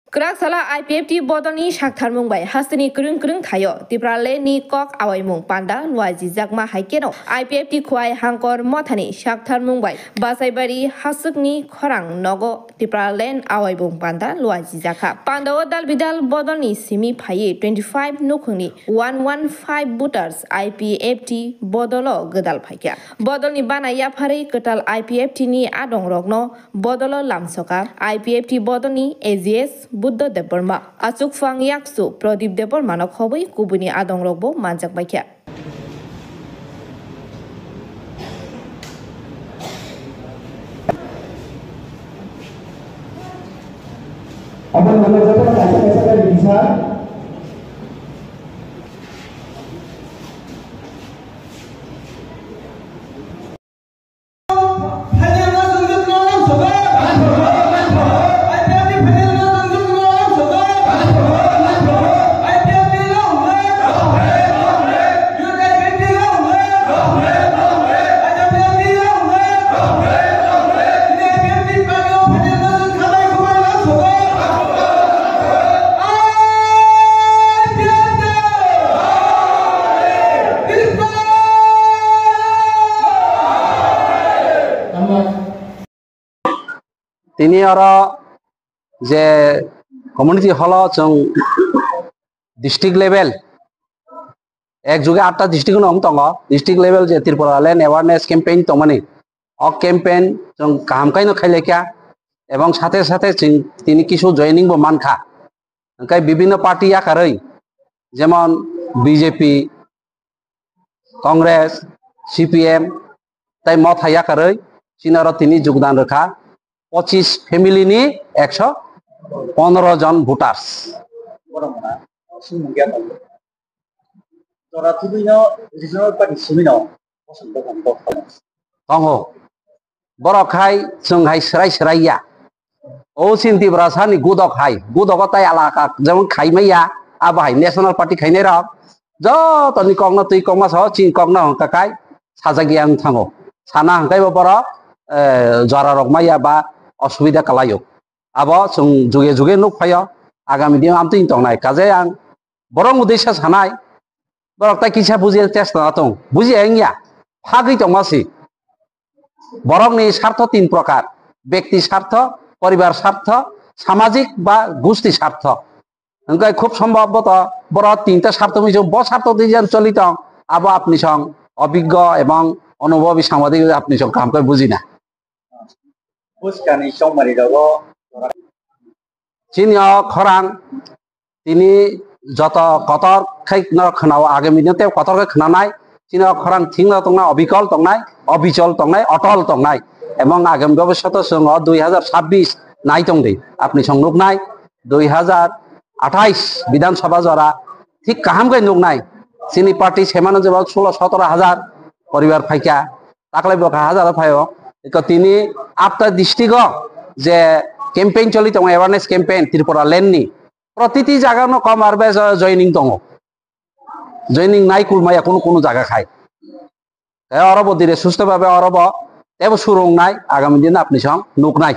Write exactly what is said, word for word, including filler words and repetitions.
Kwrak sala I P F T bodolni saktharmung bai hasteni kwrwng kwrwng thaio Tipraland ni kok awaimung panda luaijijakma hai kheno I P F T Khowai Hangkor Mothani saktharmung bai Basaibari haswkni khorang nogo Tipraland awaimung panda luaijijakha. Pandao dal bidal bodolni simi phaiwi twenty five nukhungni one one five voters I P F T bodolo gwdal phaikha. Bodolni bana yapharwi kwtal I P F T ni adongrokno bodolo lamsoka I P F T bodolni A G S Buddha Debbarma, achukphang yaksu Pradip Debbarmano khobwi kubuni adongrokbo manjakbaikha. Aboni ulo joto kaisa kaisa khe rijak. Tini oro je community hall o chwng district level, ek juge atta district no wng tongo, district level je Tripura Land Awareness Campaign tongmani, o campaign chwng kaham khaino khailaikha, ebong sathe sathe chwng tini kisu joining bo mankha. Hwnkhe bibinno party yakarwi, jemon B J P, Congress, C P M, tai motha yakarwi chini oro tini jogdan rwkha pochis family ni ekso pondro jon voters. Borok na sumung ya tongo. Jora tubui no regional party simi no bosong bosong tongo. Borok hai chwng hai swrai swrai ya. O chini Tiprasa ni gudok hai, gudogo tai alaka jemon khai maya, abo hai national party khainai rok. Joto ni kok no twi kok masa o chini kok no hwnkha khai sajak ya wng thango. Sana hwnkhe bo borok, eh, jora rok maya ba osubida kwlaio. Abo chwng juge juge nuk phaio, agami din amtwi tongnai. Kaje ang borok mudui sa sanai, borok tai kisa buji chesta na tong, buji ya wngya, phagwi tongma si. Borokni sartho tin prokar, bekti sartho, poribar sartho, samajik ba gusti sartho. Hwnkhe khub sombhob boto borok tinta sartho mui bo sartho twi jan choli tong, abo apni song obiggo ebong onubhobi sangbadik apni song kaham khe bujina. Buskani chongmani rogo. Chini o khorang tini joto kotor khai no khwnao, agami no tei kotor khe khwnanai. Chini o khorang thik no tongnai, obikol tongnai, obichol tongnai, otol tongnai. Ebong agami bhobishoto chwng o dui hazar chabbish nai tong di. Apni song nuknai dui hazar athais Bidhan Sabha jora thik kaham khe nuknai. Chini party semano jeba sulo sotoro hazar poribar phaikha. Taklai bo kha hazaro phaio. Eko tini apta district o je campaign choli tongo, awareness campaign Tripura land ni. Protiti jaga no kom ar be jo-, joining tongo. Joining nai kulmaya kunu kunu jaga khai. Te oro bo dire susto babe oro bo tebo surung nai agami din apni song nuk nai.